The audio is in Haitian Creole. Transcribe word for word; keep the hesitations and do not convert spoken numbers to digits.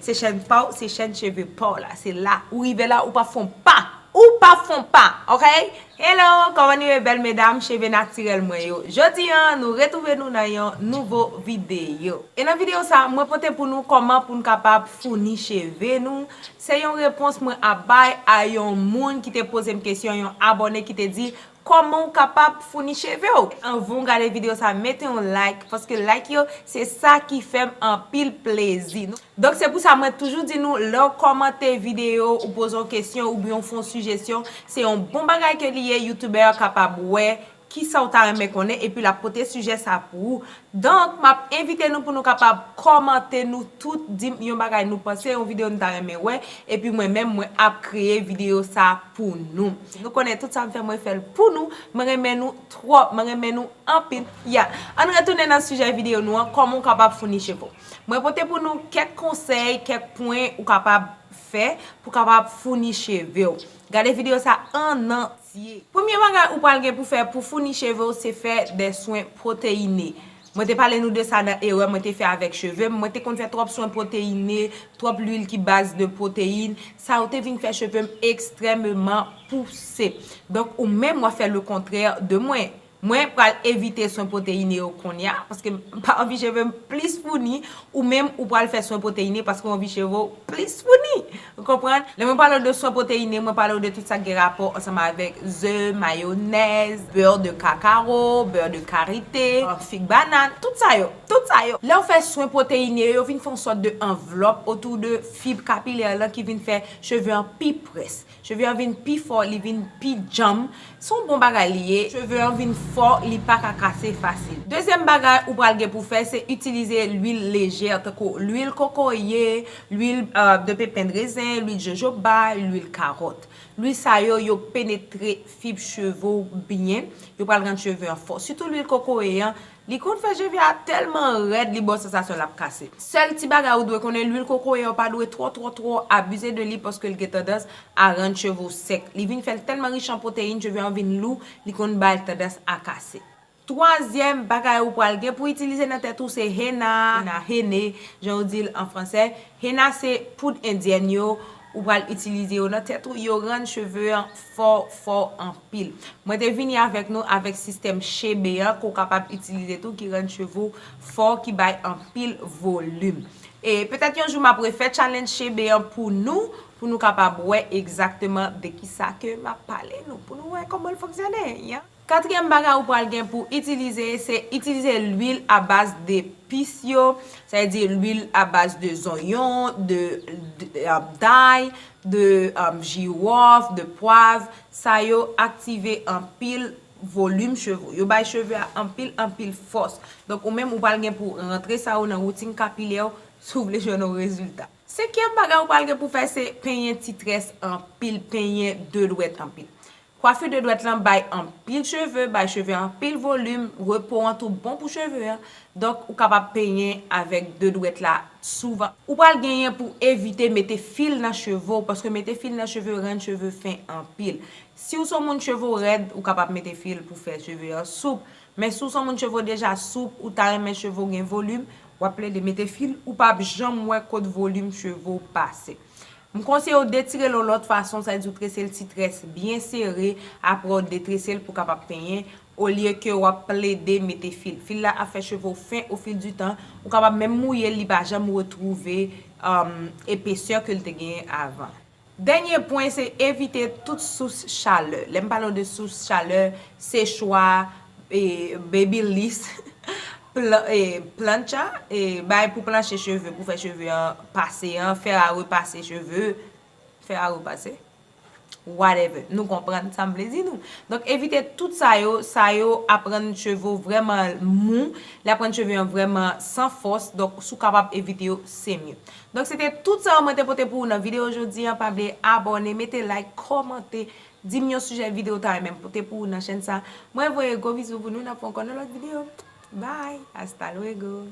Se chèn pa w, se chèn cheve pa w la. Se la, ou rive la, ou pa fon pa. Ou pa fon pa, ok? Hello, kòman nou ye bèl medam, cheve natirèl mwen yo? Jodi an, nou retwouve nou nan yon nouvo videyo. E nan videyo sa, mwen pote pou nou kòman pou n kapab founi cheve nou. Se yon repons mwen ap bay a yon moun ki te poze m kesyon, yon abòne ki te di, kòman w kapab founi cheve w? Anvan w gade videyo sa, mete yon like, paske like yo, se sa ki fè m anpil plezi. Donk, se pou sa mwen toujou di nou, lè w kòmante videyo, ou poze yon kesyon oubyen w fè yon sijesyon, se yon bon bagay ke li ye, youtubè a kapab wè kisa w ta renmen konnen, epi l ap pote sijè sa pou ou. Donk, m ap envite nou pou nou kapab kòmante nou tout, di m yon bagay nou panse, yon videyo nou ta renmen wè, epi mwen menm, mwen ap kreye videyo sa pou nou. Nou konnen tout sa m fè, mwen fè l pou nou, mwen renmen nou twòp, mwen renmen nou anpil. Ya, ann retounen nan sijè videyo nou an, kòman w kapab founi cheve w. Mwen pote pou nou kèk konsèy, kèk pwen ou kapab fè pou kapab founi cheve w. Gade videyo sa an antye. Premye bagay ou pral gen pou fè pou founi cheve w, se fè de swen pwoteyine. Mwen te pale nou de sa nan erè mwen te fè avèk cheve m. Mwen te konn fè twòp swen pwoteyine, twòp lwil ki baz de pwoteyin. Sa yo te vin fè cheve m ekstrèmeman pouse. Donk, ou menm, w ap fè le kontrè de mwen. Mwen pral evite swen pwoteyine yo kounye a, paske m pa anvi cheve m plis founi, ou menm ou pral fè swen pwoteyine paske w anvi cheve w plis founi. Ou konprann? Lè mwen pale w de swen pwoteyine, mwen pale w de tout sa k gen rapò ansanm avèk ze, mayonèz, beurre de cacao, beurre de karité, euh, fig banane, tout sa yo, tout sa yo. Lè w fè swen pwoteyine yo, yo vin fè yon sòt de anvlòp otou de fib kapilè lan ki vin fè cheve an pi près. Cheve an vin pi fò, li vin pi djanm. Se yon bon bagay li ye. Cheve an vin fò, li pa ka kase fasil. Dezyèm bagay ou pral gen pou fè, se itilize lwil lejè, tankou lwil kokoye, lwil, euh, de pepen de rezen, lwil jojoba, lwil kawòt. Lwil sa yo, yo penetre fib cheve w byen. Yo pral rann cheve an fò. Sitou lwil kokoye an, li konn fè cheve a tèlman rèd, li ba w sansasyon l ap kase. Sèl ti bagay ou dwe konnen, lwil kokoye an pa dwe twò, twò, twò abize de li paske l gen tandans a rann cheve w sèk. Li vin fè l tèlman rich an pwoteyin, cheve an vin lou, li konn ba l tandans a kase. Twazyèm bagay ou pral gen pou itilize nan tèt ou se henna, henna, henné, jan yo di l an fransè. Henna se poud endyèn yo, ou pral itilize yo nan tèt ou, yo rann cheve an fò, fò anpil. Mwen te vini avèk nou avèk sistèm chebe an ke w kapab itilize tou, ki rann cheve w fò, ki bay anpil volim. E petèt yon jou m ap refè challenge chebe an pou nou, pou nou kapab wè egzakteman de kisa ke m ap pale nou, pou nou wè kòman l fonksyone, ya. Katriyèm bagay ou pral gen pou itilize, se itilize lwil a baz de epis yo, sa vle di lwil a baz de zonyon, de, de, um, day, de, um, jiwòf, de pwav. Sa yo aktive anpil volim cheve w. Yo bay cheve a anpil, anpil fòs. Donk, ou menm, ou pral gen pou rantre sa yo nan woutin kapilè w si w vle jwenn yon rezilta. Senkyèm bagay ou pral gen pou fè, se penyen ti très anpil, penyen de dwèt anpil. Kwafi de dwèt lan bay anpil cheve, bay cheve anpil volim, repo an tou bon pou cheve an. Donk, ou kapab penyen avèk de dwèt la souvan. Ou pral genyen pou evite mete fil nan cheve w, paske mete fil nan cheve rann cheve fen anpil. Si w se yon moun cheve w rèd, ou kapab mete fil pou fè cheve an soup. Men si w se yon moun cheve w deja soup, ou ta renmen cheve w gen volim, w ap plede mete fil, ou p ap janm wè kot volim cheve w pase. M konseye w detire l yon lòt fason, sa vle di w trese l ti très byen sere, apre w detrese l pou w kapab penyen, olye ke w ap plede mete fil. Fil la ap fè cheve w fen au fil du temps, ou kapab menm mouye l, li pa janm retwouve, um, epesè ke l te genyen avan. Dènye pwen, se evite tout sous chalè. Lè m pale w de sous chalè, sechwa, e, babyliss, plan-, e, plancha, e, bay pou planche cheve, pou fè cheve an pase an, fer à repasser cheve, fer à repasser, whatever. Nou konprann sa m vle di nou. Donk, evite tout sa yo, sa yo ap rann cheve w vrèman mou, li ap rann cheve an vrèman san fòs. Donk, si w kapab evite yo, se mye. Donk, se te tout sa yo mwen te pote pou ou nan videyo jodi an. Pa bliye abòne, mete like, kòmante, di m yon sijè videyo w ta renmen m pote pou ou nan chèn sa. Mwen voye gwo bizou pou nou, n ap fè ankò nan lòt videyo. Bye, hasta luego.